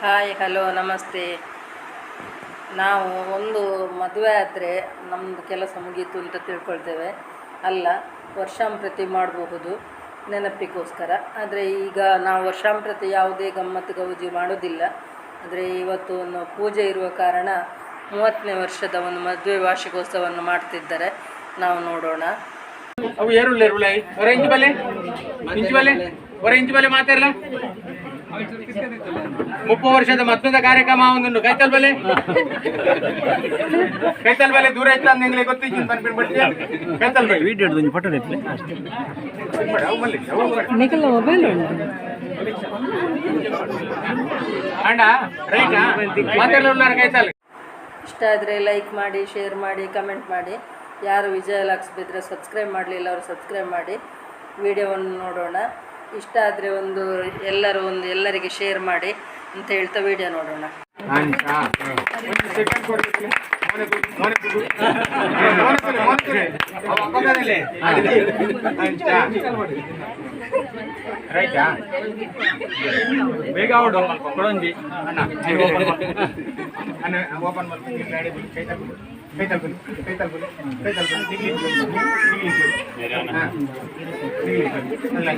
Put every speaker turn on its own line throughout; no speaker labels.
Hi, hello, namaste. ನಾವು ಒಂದು ಮದುವೆ ಆದರೆ ನಮ್ಮದು ಕೆಲಸ ಮುಗೀತು ಅಂತ ತಿಳ್ಕೊಳ್ತೇವೆ. ಅಲ್ಲ, ವರ್ಷಾಂಪ್ರತಿ ಮಾಡಬಹುದು ನೆನಪಿಗೋಸ್ಕರ. ಆದರೆ ಈಗ ನಾವು ವರ್ಷಾಂಪ್ರತಿ ಯಾವುದೇ ಗಮ್ಮತ್ತು ಗೌಜಿ ಮಾಡೋದಿಲ್ಲ. ಆದರೆ ಇವತ್ತು ಒಂದು ಪೂಜೆ ಇರುವ ಕಾರಣ 30ನೇ ವರ್ಷದ ಒಂದು ಮದುವೆ ವಾರ್ಷಿಕೋತ್ಸವವನ್ನು ಮಾಡ್ತಿದ್ದಾರೆ. ನಾವು ನೋಡೋಣ.
ಅವು ಏರುಳ್ಳೆ ಉಳ್ಳೆ ಹೊರ ಇಂಚು ಬಲೆ, ಇಂಚು ಬಲೆ, ಹೊರ ಇಂಚು ಬಲೆ. ಮಾತಾಡಲ್ಲ. 30 ವರ್ಷದ ಮತ್ತೊಂದು ಕಾರ್ಯಕ್ರಮ ಒಂದೊಂದು. ಕೈತಲ್ ಬಲೆ, ಕೈತಲ್ ಬಲೆ. ದೂರ ಇತ್ತು ಅಂದ್ ಎಂಗ್ಲೆ ಗೊತ್ತಿತ್ತು ಪನ್ಪಿನ ಬಟ್ಟಿ ಕೈತಲ್ ಬಲೆ.
ವಿಡಿಯೋ ಒಂಜಿ ಫೋಟೋ.
ಅವು ಮಲ್ಲಿ ಅವು.
ನಿಖಲ ಮೊಬೈಲ್ ಉಂಟು.
ಅಣ್ಣ, ರೈಟ್. ಮಾತಾಡಲ್ಲ ಉಳ್ಳಾರ ಕೈತಲ್.
ಇಷ್ಟ ಆದರೆ ಲೈಕ್ ಮಾಡಿ, ಶೇರ್ ಮಾಡಿ, ಕಮೆಂಟ್ ಮಾಡಿ. ಯಾರು ವಿಜಯ ಲಾಕ್ಸ್ ಬಿದ್ದರೆ ಸಬ್ಸ್ಕ್ರೈಬ್ ಮಾಡಲಿಲ್ಲ ಅವರು ಸಬ್ಸ್ಕ್ರೈಬ್ ಮಾಡಿ. ವಿಡಿಯೋವನ್ನು ನೋಡೋಣ. ಇಷ್ಟ ಆದರೆ ಒಂದು ಎಲ್ಲರೂ ಒಂದು ಎಲ್ಲರಿಗೆ ಶೇರ್ ಮಾಡಿ ಅಂತ ಹೇಳ್ತಾ ವಿಡಿಯೋ ನೋಡೋಣ.
ಅಂಚ ಒಂದು ಸೆಕೆಂಡ್ ಕೊಡ್ತೀನಿ. ಮೋನೆ ಮೋನೆ ಮೋನೆ ಮೋನೆ ಅವ ಅಪ್ಪಗದಲ್ಲಿ ಅಂಚ. ರೈಟಾ?
ಬೇಗ ಅವಡು ಕೊಡೊಂಜಿ.
ಅಣ್ಣ, ಅಣ್ಣ, ಓಪನ್ ಮಾಡ್ತೀನಿ. ಕೈ ತಲ್ಪು, ಕೈ ತಲ್ಪು, ಕೈ ತಲ್ಪು, ಕೈ ತಲ್ಪು. ನಿಗ್ಲಿ ನಿಗ್ಲಿ. ಹಾಂ, ನಿಗ್ಲಿ. ಅಲ್ಲ,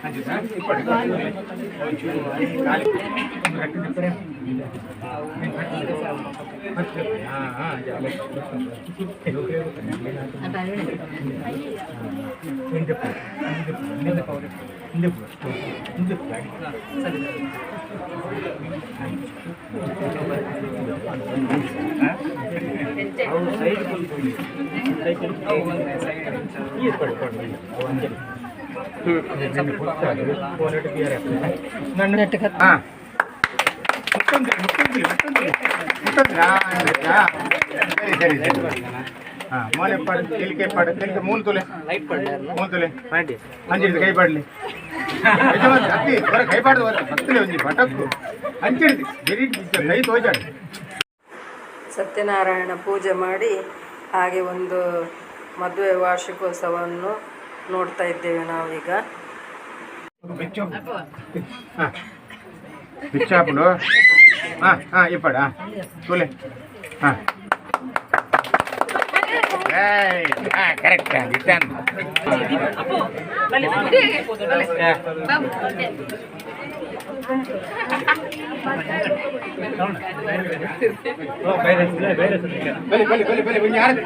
ಅಂಚು ಸರ್. ಖಾಲಿ ಹಾಂ ಹಾಂ. ಹಾಂ, ಮುಟ್ಟೊಂದು ಮುಟ್ಟೊಂದು ಮುಟ್ಟೊಂದು ಮುಟ್ಟೊಂದು. ಸರಿ ಸರಿ ಸರಿ. ಹಾಂ, ಮೋನೆ ಪಾಡು, ತಿಳಿಕೆ ಪಾಡು, ತಿಳಿಕೆ. ಮೂಲು ತುಲೆ, ಮೂಲು ತುಲೆ. ಅಂಚಿಡ್ದು ಕೈ ಪಾಡ್ಲಿ. ಅತ್ತಿ ಹೊರ ಕೈ ಪಾಡ್ದು ಹೊರ ಬತ್ತಲೆ ಒಂಜಿ ಬಟಕ್ಕು ಅಂಚಿಡ್ದು ಬೆರಿ ಕೈ ತೋಜಾಡು.
ಸತ್ಯನಾರಾಯಣ ಪೂಜೆ ಮಾಡಿ ಹಾಗೆ ಒಂದು ಮದುವೆ ವಾರ್ಷಿಕೋತ್ಸವವನ್ನು ನೋಡ್ತಾ ಇದ್ದೇವೆ ನಾವೀಗ.
ಹಾಂ, ಬಿಚ್ಚಾಪುಂಡು. ಹಾಂ ಹಾಂ, ಇಪ್ಪಡ ತೂಲೆ. ಹಾಂ ಹಾಂ, ಕರೆಕ್ಟ್ ಇಟ್ಟಾನು. ಬಲಿ ಬಲಿ ಬಲಿ ಬಲಿ. ಒಂಜಿ ಆರತಿ,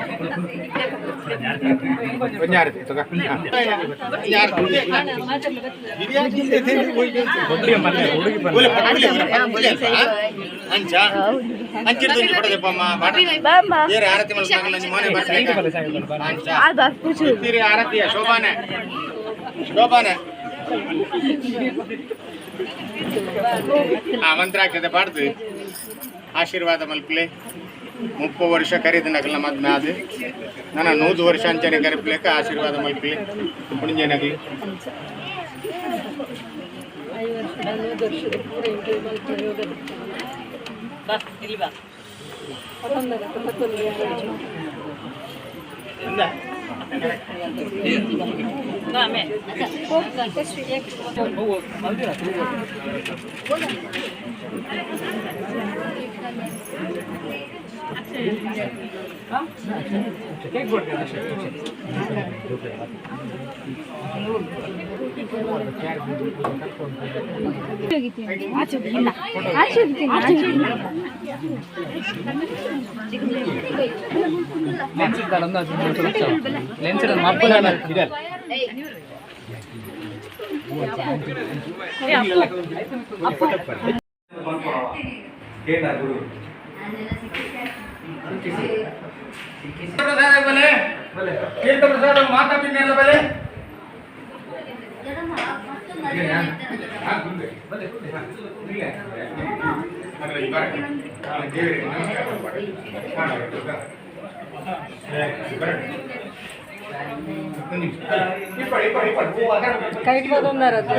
ಒಂಜಿ ಆರತಿ ತಗ. ಒಂಜಿ ಆರತಿ. ಅಂಚ ಅಂಚಿಡ್ದು ಕೊಡದಪ್ಪ. ಏರು ಆರತಿ ಮಲ್ಪನಾಗಲ್ಲ ಮೋನೆ ಬರ್ಬೇಕು. ಅಂಚ ಇತ್ತೀರಿ ಆರತಿಯ. ಶೋಭಾನೆ, ಶೋಭಾನೆ. ಆ ಮಂತ್ರ ಆಗ್ತದೆ ಪಾಡ್ದು ಆಶೀರ್ವಾದ ಮಲ್ಪಲೆ. 30 ವರ್ಷ ಕರೀದು ನಗಲ ಮದ್ಮೆ ಅದು ನನ್ನ 100 ವರ್ಷ ಅಂಚನೆ ಕರಿಪ್ಲೇಕ ಆಶೀರ್ವಾದ ಮಲ್ಪಲೆ ಪುಣಿಂಜನಗಲಿ.
100 ಪೂರ ಇಂಟರ್ವ್ಯೂ ಮಲ್ಪುನ ಯೋಗ. ಬಾ, ಇಲ್ಲಿ ಬಾ.
ಲೆನ್ಸ್ ಲೆನ್ಸ್ ಮಪ್ಪು.
ಪ್ರಸಾದ ಬಲೆ, ತೀರ್ಥ ಪ್ರಸಾದ ಮಾತಾ ಪಿನ್ನೆಲ್ಲ ಬಲೆ. ದೇವರಿಗೆ ನಮಸ್ಕಾರ.
ಕೈಟ್ ಬದೊಂದಾರದ್ದು.